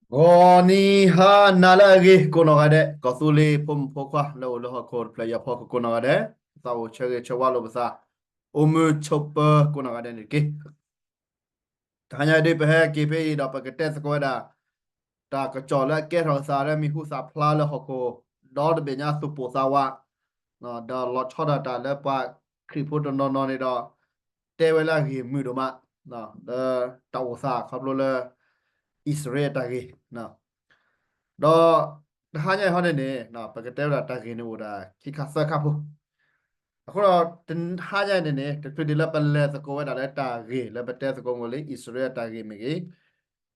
ဂီၤနံၤဟါနၤလၢအဂ့ၤ ကိးနီၢ်ဂၤဒဲး, ကီၢ်သူလ့ၤဖိမုၣ်ဖိခွါလၢအိၣ်လၢဟီၣ်ခိၣ်တဖျၢၣ်အံၤအဖီခိၣ်ကိးနီၢ်ဂၤဒဲး, ပသးအိၣ်ဆၢဂ့ၤဆၢဝါလိာ်ပသး, အိၣ်မုာ်ဆိးပၢၤကိးနီၢ်ဂၤဒဲးန့ၣ်တက့ၢ်. တဟါညါအံၤဒုး ပဟဲက့ၤဖဲအံၤဒီး ပကတဲသကိးဝဲဒၣ် တၢ်ကစီၣ်လၢအကဲထီၣ်အသးလၢမံၤဟူသၣ်ဖျါလၢဟီၣ်ခိၣ် ဒီတဘ့ၣ်ညါ သူၣ်ပိၢ်သးဝး, ဒီးလီၤဆီဒၣ်တၢ်လၢပှၤခရံာ်ဖိတနီၤနီၤန့ၣ်ဒီး တဲဝဲလၢအဂ့ၢ်မုာ်ဒိၣ်မး လၢတၢ်အိၣ်သးခီဖျိလၢ အံၣ်စရ့လးအတၢ်ဂ့ၢ် ဒီးတဟါညါအံၤဟီန့ၣ်န့ၣ် ပကတဲဝဲဒၣ်တၢ်ဂ့ၢ်န့ၣ်အိၣ်ဒၣ်ခံခါသၢခါဖိ. အဃိဒီးတဟါညါအံၤန့ၣ်န့ၣ် တချုးဒံးလၢပလဲၤသကိးဝဲဒၣ်လၢတၢ်ဂ့ၢ်လၢပတဲသကိးမ့ၢ်လၢ အံၣ်စရ့လးအတၢ်ဂ့ၢ်မ့ၢ်ဂ့ၤ,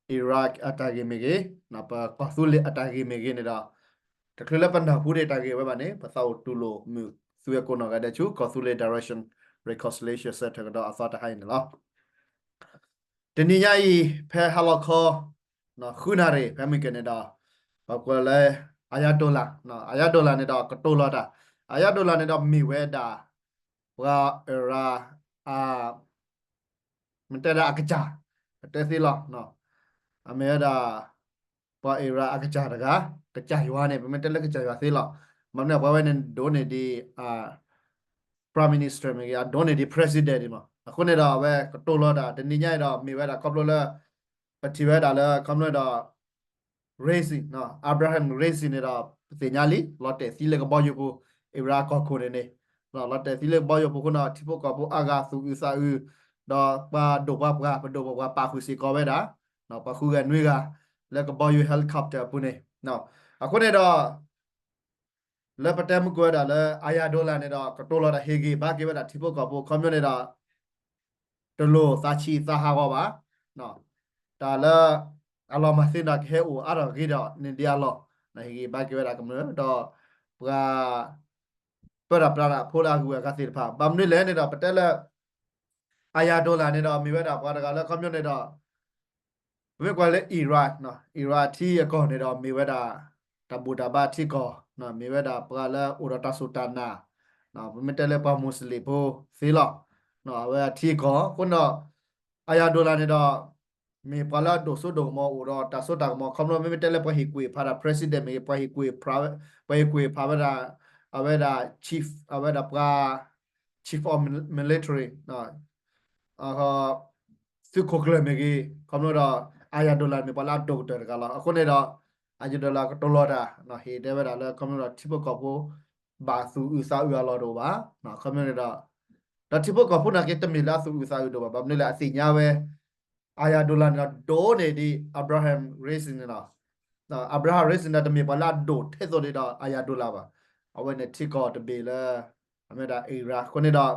အံရၣ်အတၢ်ဂ့ၢ်မ့ၢ်ဂ့ၤ, ပကီၢ်သူလ့ၤအတၢ်ဂ့ၢ်မ့ၢ်ဂ့ၤန့ၣ်ဒီး တချုးလၢပနၢ်ဟူဒံးတၢ်ဂ့ၢ်ဝဲဘၣ်န့ၣ် ပသးအိၣ်တူၢ်လိာ်မုာ်သုဝဲကိးနီၢ်ဂၤဒဲးဆူ ကီၢ်သူလ့ၤ Direction Reconciliation Center ကဒီးအသီတဟါအံၤန့ၣ်လီၤ. တနံၤညါအံၤ ဖဲဟါလီၤခီ ဃုနၣ်ရံၣ် ဖဲမုၢ်ကဲၣ်န့ၣ်ဒီး ပှၤကွဲးလၢ Ayatollah, Ayatollah န့ၣ်ဒီးကတိၤလီၤတၢ်, Ayatollah န့ၣ်ဒီးမ့ၢ်ဝဲဒၣ် ပှၤအံရၣ် မ့ၢ်တဲဒၣ်အကစၢ်, ပတဲသ့လီၤ. အမ့ၢ်ဝဲဒၣ် ပှၤအံရၣ်အကစၢ်တဂၤ, ကစၢ်ယွၤန့ၣ် ပမ့ၢ်တဲလၢကစၢ်ယွၤသ့လီၤ. ဘၣ်မနုၤပှၤဝဲန့ၣ်ဒိးန့ၢ်ဒံး Prime Minister မ့ၢ်ဂ့ၤ, အဒိးန့ၢ်ဒံး President ဒံးမး. အဃိန့ၣ်ဒီး အဝဲကတိၤလီၤတၢ် တနံၤညါအံၤဒီး မ့ၢ်ဝဲဒၣ်ခီဖျိလၢ ပထံၣ်ဝဲဒၣ်လၢ ခီဖျိဒီး Raisi, Abraham Raisi န့ၣ်ဒီး ပသ့ၣ်ညါလံ လီၤတဲာ်သံလၢကဘီယူၤပူၤ, အံရၣ်ကီၢ်ခိၣ်န့ၣ်န့ၣ် လီၤတဲာ်သံလၢကဘီယူၤပူၤအဃိန့ၣ် ထံဖိကီၢ်ဖိအါဂၤသူၣ်အုးသးအုး, ဒီးပှၤဒိၣ်ပှၤပှၢ် ပဒိၣ်ပှၤပှၢ်ပာ်ဃုာ်စ့ၢ်ကီးဝဲဒၣ်, ပှၤဃုဂၤနွံဂၤ လၢကဘီယူၤ helicopter အပူၤန့ၣ်. အဃိန့ၣ်ဒီး လၢပတဲမုၢ်ကဝဲဒၣ်လၢ Ayatollah န့ၣ်ဒီး ကတိၤလီၤတၢ်ဟ့ၣ်ဂံၢ်ဘါက့ၤဝဲဒၣ်ထံဖိကီၢ်ဖိ ခီဖျိန့ၣ်ဒီး တလိၣ်သးဆံးသးဟးဂီၤဘၣ်. တၢ်လၢ အလီၢ်မၤသ့န့ၣ်ဒီး ကဟဲအိၣ်အါထီၣ်ဂ့ၤဒီးန့ၢ်ဒံးအလီၢ်, ဟ့ၣ်ဂံၢ်ဘါက့ၤဝဲဒၣ်ကမျၢၢ်ဒီး ပှၤ ပၢတၢ်ပြးတၢ်ဖိလၢအဂုၤအဂၤသ့ၣ်တဖၣ်. ဘၣ်မနုၤလဲၣ်န့ၣ်ဒီး ပတဲလၢ Ayatollah န့ၣ်ဒီး မ့ၢ်ဝဲဒၣ်ပှၤတဂၤလၢခီဖျိန့ၣ်ဒီး ပမ့ၢ်ကွၢ်လၢ Iran, Iran ထံအကီၢ်န့ၣ်ဒီး မ့ၢ်ဝဲဒၣ် တၢ်ဘူၣ်တၢ်ဘါထံကီၢ်, မ့ၢ်ဝဲဒၣ်ပှၤလၢအိၣ်ဒီးတၢ်စူၢ်တၢ်နာ်, ပမ့ၢ်တဲလၢပှၤမူးစလ့ၣ်ဖိသ့လီၤ. အဝဲအထံအကီၢ် အဃိန့ၣ်ဒီး Ayatollah န့ၣ်ဒီး မ့ၢ်ပှၤလၢအဒိၣ်စိဒိၣ်ကမီၤ အိၣ်ဒီးတၢ်စိတၢ်ကမီၤ ခီဖျိမ့မ့ၢ်တဲလၢပှၤဟ့ၣ်ကူၣ်ဖးဒၣ် president မ့ၢ်ဂ့ၤ, ပှၤဟ့ၣ်ကူၣ်ဖးဝဲဒၣ်, ပှၤဟ့ၣ်ကူၣ်ဖးဝဲဒၣ် အဝဲဒၣ် chief, အဝဲဒၣ်ပှၤ chief of military, သုးခိၣ်ကျၢၢ်မ့ၢ်ဂ့ၤ, ခီဖျိဒီး Ayatollah မ့ၢ်ပှၤလၢအဒိၣ်ကတၢၢ်တဂၤလီၤ. အဃိန့ၣ်ဒီး Ayatollah ကတိၤလီၤတၢ် ဟ့ၣ်တဲဝဲဒၣ်လၢ ခီဖျိဒီးထံဖိကီၢ်ဖိ ဘၣ်သူၣ်အုးသးအုးအလီၢ်တအိၣ်ဘၣ်. ခီဖျိန့ၣ်ဒီး ဒီးထံဖိကီၢ်ဖိနာ်က့ တမ့ၢ်လၢအသူၣ်အုးသးအုးဒိၣ်ဘၣ်. ဘၣ်မနုၤလဲၣ် အသ့ၣ်ညါဝဲ Ayatollah န့ၣ်ဒီး ဒိးန့ၢ်ဒံး Abraham Raisi န့ၣ်လီၤ. Abraham Raisi န့ၣ်ဒီး တမ့ၢ်ပှၤလၢအဒိၣ်ထဲသိးဒံးဒီး Ayatollah ဘၣ်. အဝဲန့ၣ်ထံကီၢ်တဘ့ၣ်လၢ အမ့ၢ်ဒၣ် Iran အဃိန့ၣ်ဒီး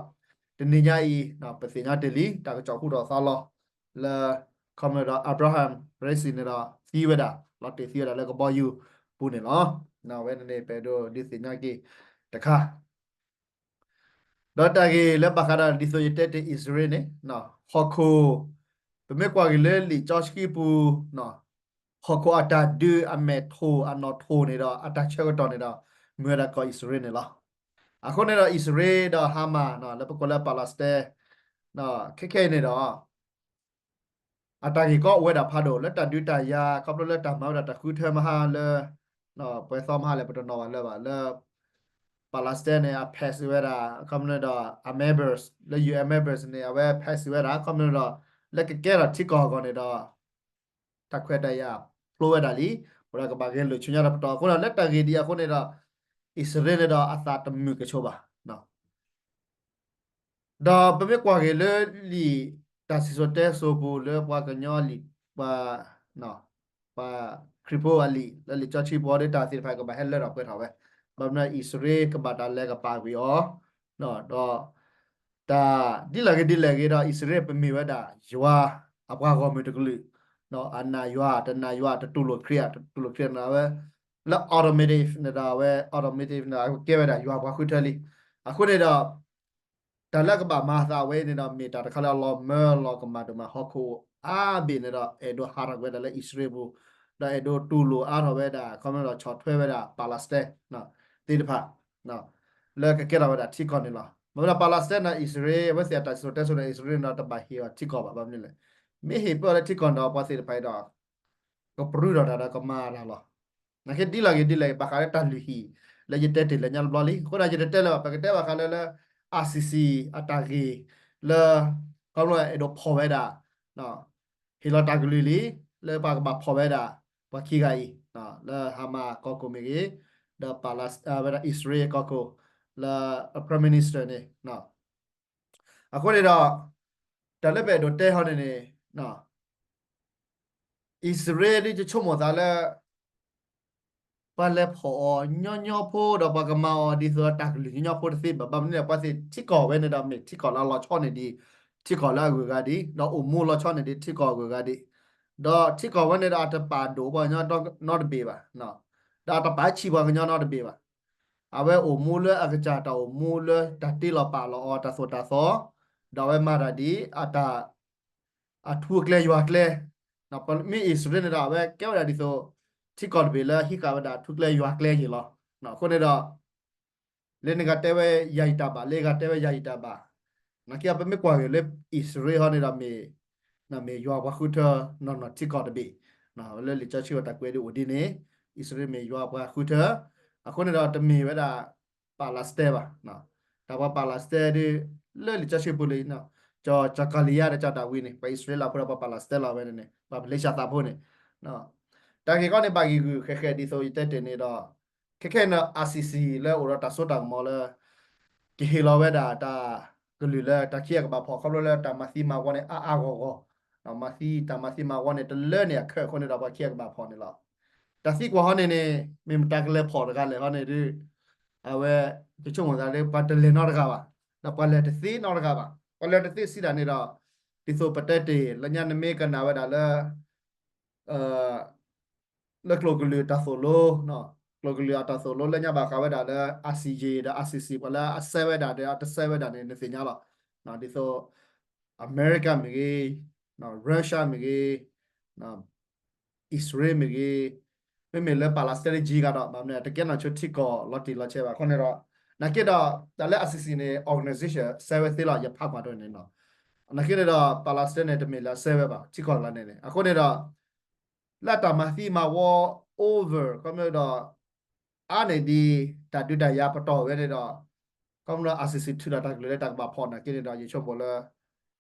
တနံၤညါအံၤ ပသ့ၣ်ညါတ့ၢ်လံ တၢ်ကစီၣ်ဟူထီၣ်သါလီၤ လၢ ခီဖျိဒီး Abraham Raisi န့ၣ်ဒီး သံဝဲဒၣ် လီၤတဲာ်သံဝဲဒၣ်လၢကဘီယူၤပူၤန့ၣ်လီၤ. အဝဲန့ၣ်န့ၣ် ပအဲၣ်ဒိးဒုးသ့ၣ်ညါက့ၤတခါ ဒီးတၢ်ဂ့ၢ်လၢဘၣ်ဃးဒီးဒ်သိးယတဲတ့ၢ်အံၣ်စရ့လးန့ၣ် ဟီၣ်ခိၣ် ပမ့ၢ်ကွၢ်က့ၤလၢလံာ်စီဆှံပူၤ ဟီၣ်ခိၣ်အတၢ်ဒုးအမဲာ်ထိၣ်အနီၣ်ထိၣ်န့ၣ်ဒီး အတၢ်ဆၢကတီၢ်န့ၣ်ဒီး မ့ၢ်ဝဲဒၣ်ကီၢ်အံၣ်စရ့လးန့ၣ်လီၤ. အဃိန့ၣ်ဒီး အံၣ်စရ့လးဒီး Hamas လၢပကိးလၢ Palestine ခဲခဲအံၤန့ၣ်ဒီး အတၢ်ဂ့ၢ်ကီအိၣ်ဝဲဒၣ်ဖးဒိၣ် လၢတၢ်ဒုးတၢ်ယၤ ခီဖျိလၢတၢ်မၤဝဲဒၣ်တၢ်ဃုထၢမဟါလၢ ပှဲၤသီမဟါလဲၣ် ပတနီၣ်ဘၣ်လၢၤဘၣ် လၢ Palestine န့ၣ် အ pass ဝဲဒၣ် ခီဖျိန့ၣ်ဒီး အ members လၢ ယူဢၣ် members န့ၣ် အဝဲ pass ဝဲဒၣ် ခီဖျိန့ၣ်ဒီး လၢကကဲထီၣ်ထံကီၢ်အဂီၢ်န့ၣ်ဒီး တၢ်ခွဲးတၢ်ယာ်ဖျိဝဲဒၣ်လံ အိၣ်ဒၣ်ကဘၣ်ဂဲၤလိာ်ဆူညါတပတီၢ် အဃိဒီး လၢတၢ်ဂ့ၢ်ဒ်အံၤအဃိန့ၣ်ဒီး အံၣ်စရ့လးန့ၣ်ဒီး အသးတမုာ်ကဆိးဘၣ်. ဒီးပမ့ၢ်ကွၢ်က့ၤလၢလံာ်တၢ်စံၣ်စိၤတဲစိၤပူၤလၢပှၤကညီအလံာ် ပှၤ ပှၤခရံာ်ဖိအလံာ် လၢလံာ်စီဆှံပူၤအီၤဒီး တၢ်သ့ၣ်တဖၣ်ကဘၣ်ဟဲလၢထီၣ်ပှဲၤထီၣ်ဝဲ, ဘၣ်မနုၤအံၣ်စရ့လးကဘၣ်တၢ်လဲၤကပာ်ကွံာ်အီၤ, ဒီး တၢ်ဒ်လဲၣ်ဂ့ၤဒ်လဲၣ်ဂ့ၤဒီး အံၣ်စရ့လးပမ့ၢ်ဝဲဒၣ်ယွၤအပှၤဂီၢ်မုၢ်တကလုာ်, အနာ်ယွၤ တနာ်ယွၤ တတူၢ်လိာ်ခရံာ် တတူၢ်လိာ်ခရံာ်န့ၣ် အဝဲ လၢ automatic န့ၣ်ဒီး အဝဲ automatic န့ၣ် အကဲဝဲဒၣ်ယွၤပှၤဃုထၢလံ. အဃိန့ၣ်ဒီး တၢ်လၢကဘၣ်မၤအသးဝဲအံၤန့ၣ်ဒီး မ့ၢ်တၢ်တခါလၢအလီၤမၢလီၤကမၣ်ဒိၣ်မး ဟီၣ်ခိၣ်အါဘ့ၣ်န့ၣ်ဒီး အဲၣ်ဒိးဟးထီၣ်ကွံာ်ဝဲဒၣ်လၢအံၣ်စရ့လးပူၤ, ဒီးအဲၣ်ဒိးတူၢ်လိာ်အါထီၣ်ဝဲဒၣ် ခီဖျိဒီးဆီၣ်ထွဲဝဲဒၣ် Palestine သ့ၣ်တဖၣ် လၢကကဲထီၣ်ဝဲဒၣ်ထံကီၢ်န့ၣ်လီၤ. မ့ၢ်ဝဲဒၣ် Palestine န့ၣ် အံၣ်စရ့လး အဝဲသ့ၣ်အတၢ်စံၣ်စိၤတဲစိၤန့ၣ် အံၣ်စရ့လးန့ၣ်ဒီး တဘၣ်ဟ့ၣ်အီၤထံကီၢ်ဘၣ်. ဘၣ်မနုၤလဲၣ်, မ့ၢ်ဟ့ၣ်ပၢအီၤလၢထံကီၢ်န့ၣ်ဒီး ပှၤသ့ၣ်တဖၣ်အံၤဒီး ကပြုၢ်ထီၣ်တၢ်ဒီးကမၤတၢ်လီၤ. နာ်က့ဒ်လဲၣ်ဂ့ၤဒ်လဲၣ်ဂ့ၤ ဘၣ်ဃးလၢတၢ်လုၢ်ဟံၣ် လၢယတဲတ့ၢ်လၢညါတဘျီလံ. အဃိဒီးယတတဲလၢၤဘၣ် ပကတဲဘၣ်ဃးလၢလၢ ICC အတၢ်ဂ့ၢ် လၢ ခီဖျိအဲၣ်ဒိးဖီၣ်ဝဲဒၣ် ဟ့ၣ်လီၤတၢ်ကလုၢ်လံ လၢပှၤကဘၣ်ဖီၣ်ဝဲဒၣ် ပှၤခံဂၤအံၤ လၢ Hamas ကီၢ်ခိၣ်မ့ၢ်ဂ့ၤ ဒီး Palas ဝဲဒၣ် အံၣ်စရ့လးကီၢ်ခိၣ် လၢ Prime Minister န့ၣ် အဃိန့ၣ်ဒီး တၢ်လၢပအဲၣ်ဒိးတဲဟီန့ၣ်န့ၣ် အံၣ်စရ့လးဒ်ယဆိကမိၣ်သးလၢ ပှၤလဲၤဖီၣ်အီၤညီညီဖိဒီးပှၤကမၤအီၤဒ်သိးတၢ်ကလုၢ်ညီညီဖိတသ့ဘၣ်. ဘၣ်မနုၤလဲၣ် ပှၤသ့ၣ်ထံကီၢ်ဝဲန့ၣ်ဒီး မ့ၢ်ထံကီၢ်လၢအလီၤဆီန့ၣ်ဒ် ထံကီၢ်လၢအဂုၤအဂၤဒံး ဒီးအိၣ်မူလီၤဆီန့ၣ်ဒ်ထံကီၢ်အဂုၤအဂၤဒံး ဒီးထံကီၢ်ဝဲန့ၣ်ဒီးအတပာ်ဒိၣ်ပှၤကညီနီတဘ့ၣ်ဘၣ် ဒီးအတပာ်ဆံးပှၤကညီနီတဘ့ၣ်ဘၣ်. အဝဲအိၣ်မူလၢအကစၢ်တၢ်အိၣ်မူလၢတၢ်တ့လီၤပာ်လီၤအီၤတၢ်သိၣ်တၢ်သီ ဒီးအဝဲမၤတၢ်ဒ်အတၢ် အထူအကျဲယွၤကျဲ မ့ၢ်အံၣ်စရ့လးန့ၣ်ဒီး အဝဲကဲဝဲဒၣ်ဒ်သိး ထံကီၢ်တဘ့ၣ်လၢဟံးဃာ်ဝဲဒၣ်ထူကျဲယွၤကျဲယ့ၢ်လီၤ. အဃိန့ၣ်ဒီး လၢနဂၤတဲဝဲယၤယတၢ်ဘၣ် လၢဂၤတဲဝဲယၤယတၢ်ဘၣ် နာ်က့ပမ့ၢ်ကွၢ်က့ၤလၢအံၣ်စရ့လးဟီန့ၣ်ဒီးမ့ၢ် မ့ၢ်ယွၤပှၤဃုထၢနီၢ်နီၢ်ထံကီၢ်တဘ့ၣ် လၢလံာ်စီဆှံအတၢ်ကွဲးဒ်အိၣ်ဒ်န့ၣ် အံၣ်စရ့လးမ့ၢ်ယွၤပှၤဃုထၢ အဃိန့ၣ်ဒီးတမ့ၢ်ဝဲဒၣ် Palestine ဘၣ် တၢ်ပှၤ Palestine ဒ် လၢလံာ်စီဆှံပူၤလံ ကၠီၤကလံယါဒီးကၠီၤဒၤဝံးန့ၣ် ပှၤအံၣ်စရ့လးဖိဒီးပှၤ Palestine လီၤဝဲန့ၣ်န့ၣ် ပှၤမလ့ၡါသးဖိန့ၣ် တၢ်ဂ့ၢ်ကီန့ၣ် ဘၣ်ဂံၢ်ဂုာ်ဃဲးဃဲးဒ်သိးယတဲတ့ၢ်န့ၣ်ဒီး ခဲခဲန့ၣ် ICC လၢအိၣ်ဒီးတၢ်စိတၢ်ကမီၤလၢ ကဟ့ၣ်လီၤဝဲဒၣ်တၢ်ကလုၢ်လၢတၢ်ခံဂၤကဘၣ်ဖီၣ် ခီဖျိလၢတၢ်မၤသံမၤဝီန့ၣ် အါအါဂီၢ်ဂီၢ် မၤသံ တၢ်မၤသံမၤဝီန့ၣ် တလၢန့ၢ်အခၢးအဃိန့ၣ်ဒီး ပှၤခံဂၤကဘၣ်ဖီၣ်န့ၣ်လီၤ. တၢ်သံကွၢ်ဟီန့ၣ်န့ၣ် မ့ၢ်မတၤကလဲၤဖီၣ်တဂၤလဲၣ်ဟီန့ၣ်ဒ် အဝဲ ယဆိကမိၣ်သးလၢ ပှၤတလဲၤနီတဂၤဘၣ်, ဒီးပှၤလဲၤတသ့နီတဂၤဘၣ်. ပှၤလဲၤတသ့စံးတၢ်န့ၣ်ဒီး ဒ်သိးပတဲတ့ၢ်လၢညါ နမ့ၢ်ကနၣ်ဝဲဒၣ်လၢ လၢကျိာ်ကလုာ်တၢ်သိၣ်လိ, ကျိာ်ကလုာ်အတၢ်သိၣ်လိလၢညါဘၣ်ဃးဝဲဒၣ်လၢ ICJ ဒီး ICC ပှၤလၢအစဲးဝဲဒၣ်ဒီးအတစဲးဝဲဒၣ်န့ၣ် နသ့ၣ်ညါလီၤ. ဒ်သိး အမဲရကၤမ့ၢ်ဂ့ၤ, Russia မ့ၢ်ဂ့ၤ, အံၣ်စရ့လးမ့ၢ်ဂ့ၤ, မ့မ့ၢ်လၢ Palestine ကံကဒီး ဘၣ်မနုၤ တကဲနီၢ်ဆိထံကီၢ်လီၤတံၢ်လီၤဆဲးဘၣ်. အဃိန့ၣ်ဒီး နာ်က့ဒီး တၢ်လၢ ICC န့ၣ် organization စဲးဝဲသ့လီၤ ယဖးကွၢ်တန့ၣ်နီၤ. နာ်က့န့ၣ်ဒီး Palestine န့ၣ် တမ့ၢ်လၢအစဲးဝဲဘၣ် ထံကီၢ်တဂၤန့ၣ်န့ၣ်. အဃိန့ၣ်ဒီး လၢတၢ်မၤသံမၤဝီ over ခီဖျိဒီး အါန့ၢ်ဒံး တၢ်ဒုးတၢ်ယၤပတီၢ်ဝဲန့ၣ်ဒီး ခီဖျိ ICC ထုးဒီးတၢ်ကလုၢ်လၢတၢ်ကဘၣ်ဖီၣ်နာ်က့န့ၣ်ဒီး ယဆိကမိၣ်လၢ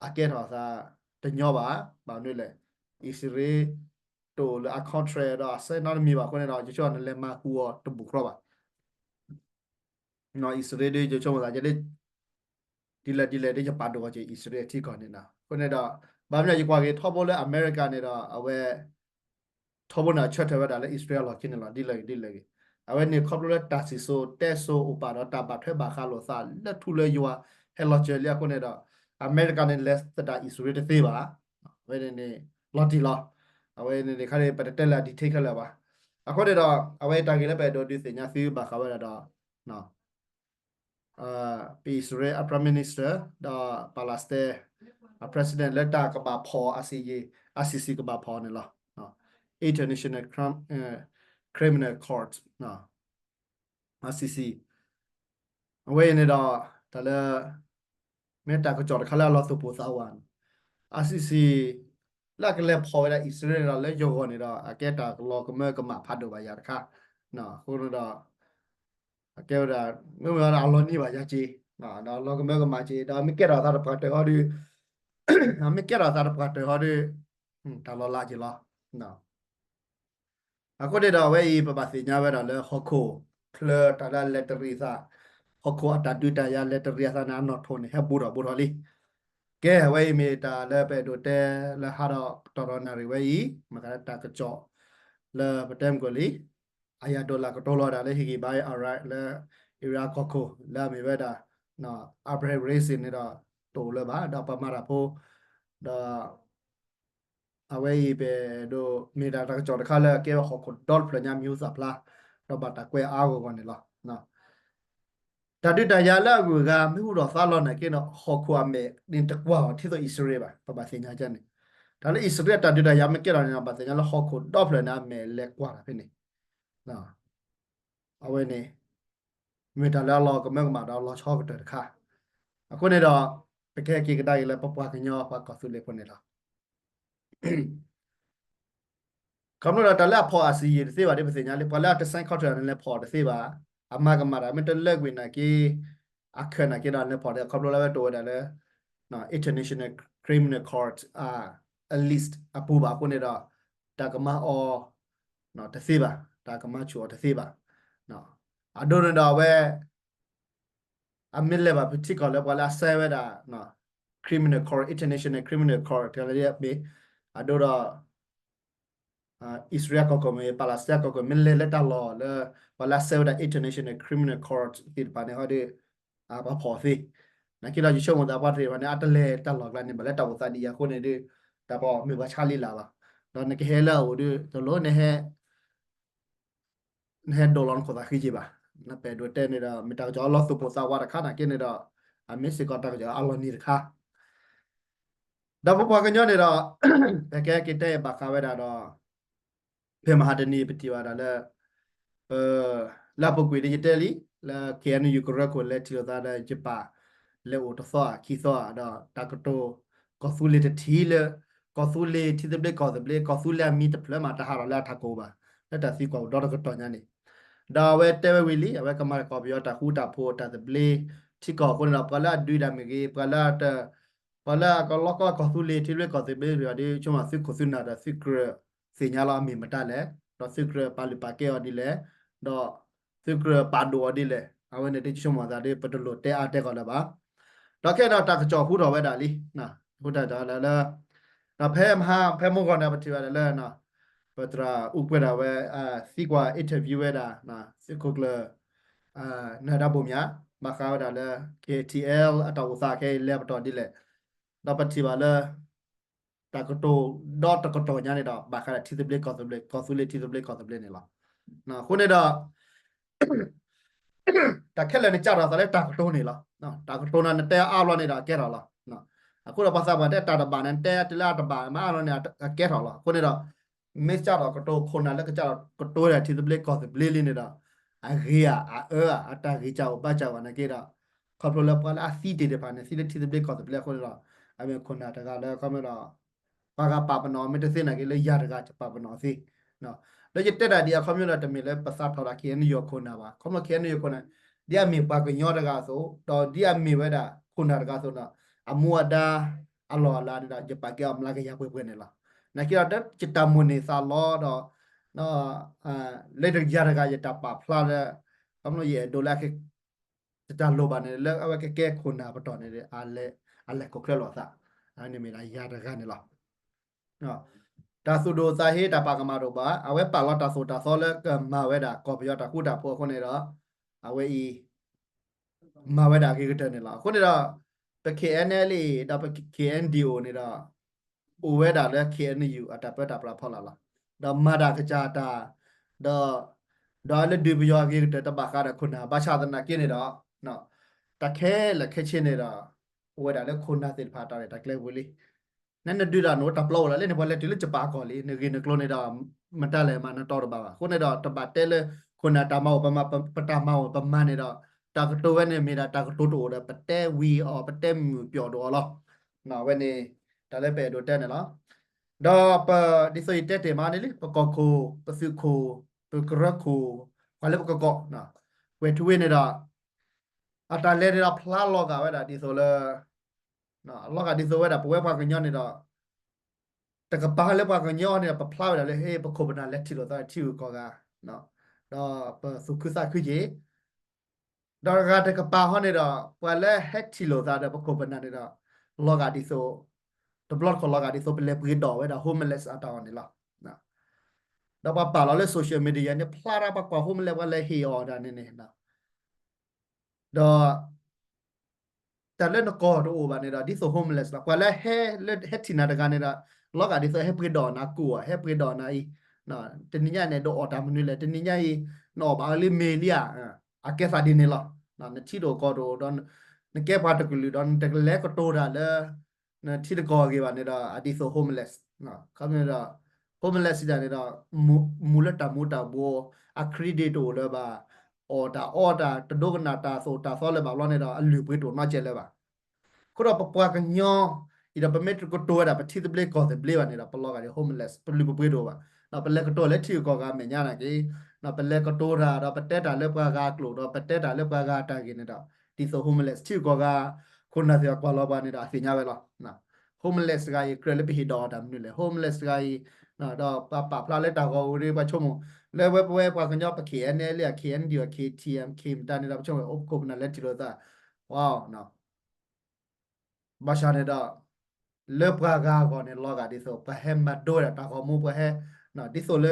အကဲထီၣ်သးတညီဘၣ်. ဘၣ်မနုၤလဲၣ်, အံၣ်စရ့လး တအိၣ်လၢအ contract ဒီးအစဲးနီတမံၤဘၣ်အဃိန့ၣ်ဒီး ယဆိကမိၣ်နလဲၤမၤဟူးအီၤတဘူၣ်ဃီဘၣ်. အံၣ်စရ့လးဒ်ယဆိကမိၣ်သး ဒ်လဲၣ်ဒ်လဲၣ်ဒ်ယပာ်ဒိၣ်အီၤက့ၤ အံၣ်စရ့လးထံကီၢ်န့ၣ်နီၤ. အဃိန့ၣ်ဒီး ဘၣ်မနုၤယကွၢ်က့ၤထီဘိလၢအမဲရကၤန့ၣ်ဒီး အဝဲ ထီဘိန့ၣ်အဆၢထၢၣ်ဝဲဒၣ်လၢအံၣ်စရ့လးအလီၢ်ခံန့ၣ်လီၤ. ဒ်လဲၣ်ဂ့ၤဒ်လဲၣ်ဂ့ၤ အဝဲန့ၣ်ခီဖျိလၢတၢ်စံၣ်စိၤတဲစိၤအိၣ်ပာ်ဒီးတၢ်ဘၣ်ထွဲဘၣ်ဃးလိာ်သးလၢထူလၢယွၤဟဲလီၤစၢၤလံအဃိန့ၣ်ဒီး အမဲရကၤန့ၣ်လဲၤသဒၣ်အံၣ်စရ့လးတသ့ဘၣ်. အဝဲန့ၣ်န့ၣ် လီၤတံၢ်လီၤ. အဝဲန့ၣ်န့ၣ်ခါန့ၣ် ပတတဲလၢအ detail ခဲလၢာ်ဘၣ်. အဃိန့ၣ်ဒီး အဝဲတၢ်ဂ့ၢ်လၢပအဲၣ်ဒိးဒုးသ့ၣ်ညါသုဘၣ်ဃးဝဲဒၣ်ဒီး ပအံၣ်စရ့လးအ Prime Minister ဒီး Palestine အ President လၢတၢ်ကဘၣ်ဖီၣ် ICC ကဘၣ်ဖီၣ်န့ၣ်လီၤ. International Crime- Criminal Court ICC အဝဲအံၤန့ၣ်ဒီး တၢ်လၢ မ့ၢ်တၢ်ကစီၣ်တခါလၢအလီၤသူၣ်ပိၢ်သးဝးန့ၣ် ICC လၢအကလဲၤဖီၣ်ဝဲဒၣ်အံၣ်စရ့လးန့ၣ်ဒီး လၢယဂီၢ်န့ၣ်ဒီး အကဲတၢ်ကလီၤကမၢကမၣ်ဖးဒိၣ်ဘၣ်ယၤတခါ. အဃိန့ၣ်ဒီး အကဲဝဲဒၣ် မ့ၢ်ဝဲဒၣ်အလီၤနံၤဘၣ်ယၤက့ၤ ဒီးလီၤကမၢကမၣ်က့ၤ ဒီးမ့ၢ်ကဲထီၣ်သးတပှၢ်တၢၢ်ဟီဒီး မ့ၢ်ကဲထီၣ်သးတပှၢ်တၢၢ်ဟီဒီး တၢ်လီၤလးက့ၤလီၤ. အဃိန့ၣ်ဒီးအဝဲအံၤ ပဘၣ်သ့ၣ်ညါဝဲဒၣ်လၢဟီၣ်ခိၣ်ချၢတၢ်လၢအလဲၤတရံးအသး, ဟီၣ်ခိၣ်အတၢ်ဒုးတၢ်ယၤလဲၤတရံးအသးန့ၣ် အနီၣ်ထိၣ်န့ၣ် ဟဲဘူးထီၣ်ဘူးထီၣ်လံ. ကဲ အဝဲအံၤမ့ၢ်တၢ်လၢပအဲၣ်ဒိးတဲလၢဟါဒီးတီၢ်ဒီးနၣ်ရံၣ်ဝဲအံၤ မ့ၢ်တၢ်ကစီၣ်လၢပတဲမုၢ်ကီၢ်လံ. အယၤဒိးလၢကတိၤလီၤဝဲဒၣ်လၢဟ့ၣ်ဂံၢ်ဘါအံၤ Iran လၢ Iran ကီၢ်ခိၣ် လၢအမ့ၢ်ဝဲဒၣ် Abraham Raisi န့ၣ်ဒီး တအိၣ်လၢၤဘၣ် ဒီးပှၤမၤတၢ်ဖိ ဒီး အဝဲအံၤပအဲၣ်ဒိး မ့ၢ်ဒၣ်တၢ်ကစီၣ်တခါလၢအကဲဝဲဟီၣ်ခိၣ်ဒီတဖျၢၣ်ညါမံၤဟူသၣ်ဖျါ, ဒီးဘၣ်တၢ်ကွဲးအါအါဂီၢ်ဂီၢ်န့ၣ်လီၤ. တၢ်ဒုးတၢ်ယၤလၢအဂုၤအဂၤမ့ၢ်ဟူထီၣ်သါလီၤနာ်က့န့ၣ် ဟီၣ်ခိၣ်အမဲာ်န့ၣ်တကွၢ်အီၤ ဒ်သိးအံၣ်စရ့လးဘၣ်, ပဘၣ်သ့ၣ်ညါန့ၣ်. တၢ်လၢအံၣ်စရ့လးတၢ်ဒုးတၢ်ယၤမ့ၢ်ကဲထီၣ်န့ၣ် ဘၣ်သ့ၣ်ညါလၢဟီၣ်ခိၣ်ဒီဖျၢၣ်န့ၣ် အမဲာ်လဲၤကွၢ်တၢ်ဖဲန့ၣ် အဝဲန့ၣ် မ့ၢ်တၢ်လၢအလီၤကမၢကမၣ်ဒီးလီၤဆီကတၢၢ်တခါ. အဃိန့ၣ်ဒီး ပကဟဲက့ၤကဒါက့ၤလၢပပှၤကညီပှၤကီၢ်သူလ့ၤဖိန့ၣ်လီၤ. ခီဖျိဒီးတၢ်လၢအဖီၣ် I C J တသ့ဘၣ်ဒီး ပသ့ၣ်ညါလံ ပှၤလၢအတ sign contract န့ၣ် လဲၤဖီၣ်တသ့ဘၣ်, အမၤကမၣ်တၢ် မ့ၢ်တလၢကွံာ်နာ်က့ အခၢၣ်နာ်က့ဒီး လဲၤဖီၣ်ဒီး ခီဖျိလၢအဝဲတိၢ်ဝဲဒၣ်လၢ International Criminal Court အ list အပူၤဘၣ်အဃိန့ၣ်ဒီး တၢ်ကမၤအီၤတသ့ဘၣ်, တၢ်ကမၤဆူၣ်အီၤတသ့ဘၣ်. အဒိန့ၣ်ဒီးအဝဲ အမ့ၢ်လဲၤဘၣ်ပထံကီၢ်လၢပှၤလၢအ sign ဝဲဒၣ် Criminal Court, International Criminal Court တဂၤလၢမ့ၢ် အဒိဒီး အံၣ်စရ့လးကီၢ်ခိၣ်မ့ၢ် Palestine ကီၢ်ခိၣ် မ့ၢ်လဲၤလၢတၢ်လီၢ်လၢ ပှၤလၢအ sign ဝဲဒၣ် International Criminal Court သ့ၣ်တဖၣ်န့ၣ်ဟီဒီး ပှၤဖီၣ်သ့. နာ်က့ဒီးယဆိကမိၣ်သးပှၤသ့ၣ်တဖၣ်န့ၣ် အတလဲၤတၢ်လီၢ်ကျါန့ၣ် ဘၣ်လၢတၢ်အိၣ်သးဒ်အံၤအဃိန့ၣ်ဒီး တၢ်ပှၤမ့ၢ်ပှၤဆါလံလၢ်လီၤ. ဒီးနကဟဲလၢအအိၣ်ဒီး တလိၣ်နဟဲ နဟဲဒိးလီၤနခိၣ်သးဃံက့ၤဘၣ်. နပဲၢ်ဒိးတဲန့ၣ်ဒီး မ့ၢ်တၢ်ကစီၣ်အလီၤသူၣ်ပိၢ်သးဝးတခါနာ်က့န့ၣ်ဒီး အမ့ၢ်စ့ၢ်ကီးတၢ်ကစီၣ်အလီၤနံၤတခါ ဒီးပပှၤကညီန့ၣ်ဒီး ပကဲက့ၤတဲဘၣ်ဃးဝဲဒၣ်ဒီး ဖဲမဟါတနံၤပထံၣ်ဘၣ်ဒၣ်လၢ လၢအပူၤကွံာ်ဒီးယတဲလံ လၢ K N U ကရၢခိၣ်လဲၤထံၣ်လိာ်သးဒီးယပၢ် လဲၤအိၣ်တသီခံသီဧါ ဒီးတၢ်ကတိၤ ကီၢ်သူလ့ၤတထံၣ်လၢ ကီၢ်သူလ့ၤထံသဘျ့ကီၢ်သဘျ့ ကီၢ်သူလ့ၤအမံၤတဖျၢၣ်မး တဟးထီၣ်လၢအထးခိၣ်ဘၣ် လၢတၢ်သံကွၢ်အိၣ်ဒီတကတီၢ်ညါန့ၣ် ဒီးအဝဲတဲဝဲဝံၤလံ အဝဲကမၤကီၢ်ပယီၤတၢ်ဃူတၢ်ဖိးတၢ်သဘျ့ ထံကီၢ်အဃိန့ၣ်ဒီး ပှၤလၢအဒုးတၢ်မ့ၢ်ဂ့ၤ ပှၤလၢ ပှၤလၢအကလီကီကီၢ်သူလ့ၤထံသဘျ့ကီၢ်သဘျ့ပယီၤဒီး ဆိကမိၣ်သုးခိၣ်သုးနၢ်ဒီးသုကြၢး သ့ၣ်ညါလီၤအမ့ၢ်မတၤလဲၣ်, ဒီးသုကြၢးပာ်လုၢ်ပာ်ကဲအီၤဒ်လဲၣ်, ဒီးသုကြၢးပာ်ဒိၣ်အီၤဒ်လဲၣ်, အဝဲန့ၣ်ဒ်ယဆိကမိၣ်သးဒီး ပတလိၣ်တဲအါတဲကီးလၢၤဘၣ်. ဒီးခဲအံၤဒီးတၢ်ကစီၣ်ဟူထီၣ်ဝဲဒၣ်လံ, ဟူထီၣ်ဒၣ်လၢ ဒီးဖဲမဟါ ဖဲမုၢ်ဂီၤန့ၣ် ပထံၣ်ဝဲဒၣ်လၢ ပသရၣ်အူကွဲးဒၣ်ဝဲ သံကွၢ် interview ဝဲဒၣ် သုးခိၣ်ကျၢၢ် နၢၤဒါဘိၣ်မၠး ဘၣ်ဃးဝဲဒၣ်လၢ K T L အတၢ်အိၣ်သးခဲအံၤလဲၤပတီၢ်ဒ်လဲၣ်, ဒီးပထံၣ်ဘၣ်လၢ တၢ်ကတိၤဒီတကတီၢ်ညါန့ၣ်ဒီး ဘၣ်ဃးဒီးထံသဘျ့ကီၢ်သဘျ့ ကီၢ်သူလ့ၤထံသဘျ့ကီၢ်သဘျ့န့ၣ်လီၤ. အဃိန့ၣ်ဒီး တၢ်ခဲလၢာ်န့ၣ် ကးထီၣ်သးလၢတၢ်ကတိၤန့ၣ်လီၤ. တၢ်ကတိၤန့ၣ် နတဲအါဘျီန့ၣ်ဒီး အကဲထီၣ်လီၤ. အဃိဒီးပှၤသးပှၢ်တဲတၢ်တဘၣ်န့ၣ် နတဲတုၤလၢအတဘၣ်မးအါဘျီန့ၣ် အကဲထီၣ်လီၤ. အဃိန့ၣ်ဒီး မ့ၢ်ကးထီၣ်ကတိၤခိၣ်နၢ်လၢကကးထီၣ်ကတိၤဝဲဒၣ်ထံသဘျ့ကီၢ်သဘျ့လံန့ၣ်ဒီး အဂ့ၤဧါ အအၢဧါ အတၢ်ဂ့ၤကၢ်အိၣ်ဘၣ်ကၢ်ဝဲနာ်က့ဒီး ခီဖျိလၢပှၤလၢအသံတ့ၢ်တဖၣ်န့ၣ် သံလၢထံသဘျ့ကီၢ်သဘျ့အဃိန့ၣ်ဒီး အမ့ၢ်ခိၣ်နၢ်တဂၤလၢခီဖျိဒီး ပှၤဂၤပာ်ပနီၣ်မ့ၢ်တသ့နာ်က့လၢယၤတဂၤ ယပာ်ပနီၣ်သ့, လၢယတဲတၢ်ဒ်အခီပညီဒီး တမ့ၢ်လၢပသးထီၣ်ဒၣ် K N U ခိၣ်နၢ်ဘၣ်. ခီဖျိ K N U ခိၣ်နၢ် ဒ်အမ့ၢ်ပှၤကညီတဂၤအသိး ဒီးဒ်အမ့ၢ်ဝဲဒၣ်ခိၣ်နၢ်တဂၤအသိးဒီး အမူအဒါ အလီၢ်အလၤန့ၣ်ဒီး ယပာ်ကဲအီၤမျးကယၤပှဲၤပှဲၤန့ၣ်လီၤ. နာ်က့ဒီး ယတၢ်မိၣ်န့ၢ်သးလီဒီး လၢယၤတဂၤယတၢ်ပာ်ဖျါလၢ ခီဖျိယအဲၣ်ဒိးလၢအ တၢ်လိၣ်ဘၣ်န့ၣ် လၢအဝဲကကဲခိၣ်နၢ်ပတီၢ်န့ၣ် အလဲၤခိၣ်ချၢလိာ်အသး, အန့ၣ်မ့ၢ်ဒၣ်ယၤတဂၤန့ၣ်လီၤ. တၢ်သူၣ်ဒိၣ်သးဟ့ တၢ်ပာ်ကမၣ်တအိၣ်ဘၣ်, အဝဲပာ်လီၤတၢ်သိၣ်တၢ်သီလၢကမၤဝဲဒၣ်ကီၢ်ပယီၤတၢ်ဃူတၢ်ဖိးအဃိန့ၣ်ဒီး အဝဲအံၤ မၤဝဲဒၣ်အဂ့ၤကတၢၢ်န့ၣ်လီၤ. အဃိန့ၣ်ဒီး ပ K N L A ဒီးပ K N D O န့ၣ်ဒီး အိၣ်ဝဲဒၣ်လၢ K N U အတၢ်ပၢတၢ်ပြးဖီလာ်လီၤ. ဒီးမၤတၢ်ကစၢ်တၢ် ဒီး ဒီးလၢဒုးပယီၤအဂ့ၤကတၢၢ်တဘၣ်ဃးဒီးခိၣ်နၢ် ဘၣ်ဆၣ်သနာ်က့န့ၣ်ဒီး တၢ်ခဲလၢာ်ခဲဆ့န့ၣ်ဒီး အိၣ်ဝဲဒၣ်လၢခိၣ်နၢ်သ့ၣ်တဖၣ်တၢ်ရဲၣ်တၢ်ကျဲၤပူၤလံ. နနဒုးတၢ်န့ၣ် တၢ်ပျီအိၣ်လီၤလၢန့ၣ် ပှၤလဲၤတုၤလၢယပာ်ကီၢ်လံ နဂ့ၢ်နကျိၤန့ၣ်ဒီး မတၤလဲၣ်မးနတီတဘၣ်ဘၣ်. အဃိန့ၣ်ဒီး တဘၣ်တဲလၢ ခိၣ်နၢ်တၢ်မၤအိၣ်ပမၤ ပတၢ်မၤအိၣ်ပမၤန့ၣ်ဒီး တၢ်ကတိၤဝဲန့ၣ်မ့ၢ်ဒၣ်တၢ်ကတိၤတအိၣ်ဒီး ပတဲဝံၤအီၤ ပတဲမုာ်ပျီၣ်ဒိၣ်အီၤလီၤ. အဝဲန့ၣ် တၢ်လၢပအဲၣ်ဒိးတဲန့ၣ်လီၤ. ဒီးပ ဒ်သိးယတဲတ့ၢ်မးန့ၣ်လံ ပကီၢ်ခိၣ် ပသုးခိၣ် ပကရၢခိၣ် ပှၤလၢပကကီး ကွဲၤထူဝ့န့ၣ်ဒီး အတၢ်လဲၤန့ၣ်ဒီးဖျါလီၤဂာ်ဝဲဒၣ်ဒ်သိးလၢ လီၤဂာ်ဒ်သိးဝဲဒၣ် ပဝဲပှၤကညီန့ၣ်ဒီး တကပၤလၢပှၤကညီန့ၣ်ဒီး ပဖျါဝဲဒၣ်လၢ ဟ့ၣ် ပခိၣ်ပနၢ်လဲၤထံၣ်လိာ်သးထံဂုၤကီၢ်ဂၤ ဒီးပသူၣ်ခုသးခုက့ၤ ဒီးဂၤတကပၤဟီန့ၣ်ဒီး ပှၤလၢဟဲထံၣ်လိာ်သးဒီးပခိၣ်ပနၢ်န့ၣ်ဒီး လီၤဂာ်ဒ်သိး တဘျီတခီၣ်လီၤဂာ်ဒ်သိး ပလဲၤပှ့ၤဒီးဝဲဒၣ် homeless အတၢ်အီၣ်န့ၣ်လီၤ. ဒီးပှၤပာ်လီၤလၢ social media န့ၣ် ဖျါဒၣ်ပှၤကွၢ် homeless ပှၤလဲၤဟ့ၣ်အီၣ်တၢ်န့ၣ်န့ၣ် ဒီး တၢ်လၢနကီၢ်တအိၣ်ဘၣ်န့ၣ်ဒီး ဒ်သိး homeless လီၤ. ပှၤလၢဟဲ လၢဟဲထံၣ်နၤတဂၤန့ၣ်ဒီး လီၤဂာ်ဒ်သိးဟဲပှ့ၤဒီးနၤကိၣ်ဧါ ဟဲပှ့ၤဒီးနၤအံၤ တနံၤညါန့ၣ် ဒုးအီၣ်တၢ်မနုၤလဲၣ် တနံၤညါအံၤ နအီၣ်ဘၣ်အီၤလံမ့ၤလံဧါ အကဲသးဒ်န့ၣ်လီၤ. နထံၣ်လိာ်ကီၢ်တအိၣ်ဒီး နကဲပှၤတကလုာ်ဒီး နတကလဲၤကတိၤတၢ်လၢ နထံတကီၢ်အဂ့ၢ်ဘၣ်န့ၣ်ဒီး အဒ်သိး homeless ခီဖျိန့ၣ်ဒီး homeless စံးတၢ်န့ၣ်ဒီး မူလၢတၢ်မူၤတၢ်ဘှီး အ credit တအိၣ်လၢၤဘၣ် အီၣ်တၢ်အီတၢ် တဒိကနၣ်တၢ်သိၣ်တၢ်သီလၢၤဘၣ်ဘျီန့ၣ်ဒီး အလုၢ်အပှ့ၤတအိၣ်နီတစဲးလၢၤဘၣ်. အဃိဒီးပပှၤကညီအံၤဒီး ပမ့ၢ်တကတိၤဝဲဒၣ်ပထံသဘျ့ကီၢ်သဘျ့ဘၣ်န့ၣ်ဒီး ပလီၤဂာ်ဒ် homeless ပလုၢ်ပပှ့ၤတအိၣ်ဘၣ်. ဒီးပလဲၤကတိၤလၢထံဂုၤကီၢ်ဂၤအမဲာ်ညါနာ်က့, ဒီးပလဲၤကတိၤတၢ် ဒီးပတဲတၢ်လၢပှၤဂၤအကျိာ် ဒီးပတဲတၢ်လၢပှၤဂၤအတၢ်ဂ့ၢ်န့ၣ်ဒီး ဒ်သိး homeless ထံဂုၤကီၢ်ဂၤ ခိၣ်နၢ်သ့ၣ်အကွၢ်လီၤပှၤန့ၣ်ဒီး အသ့ၣ်ညါဝဲလီၤ. homeless တဂၤအံၤ ကြၢးလၢပဟ့ၣ်ဒီးအီၤတၢ်မနုၤလဲၣ်, homeless တဂၤအံၤ ဒီးပပာ်ဖျါလၢတၢ်ဂီၤအူရ့ ပှၤဆိကမိၣ် လၢဝဲပဝဲပှၤကညီပ K N L လၢ K N D အ K T M K မတၤန့ၣ်ဒီး ပဆိကမိၣ် အိၣ်ခိၣ်ပနၢ်လၢထံၣ်လိာ်သး ဝါ ဘၣ်ဆၣ်န့ၣ်ဒီး လၢပှၤဂၤအဂီၢ်န့ၣ် လီၤဂာ်ဒ်သိး ပှၤဟဲမၤဒိဝဲဒၣ်တၢ်ဂီၤမူ ပှၤဟဲ ဒ်သိးလၢ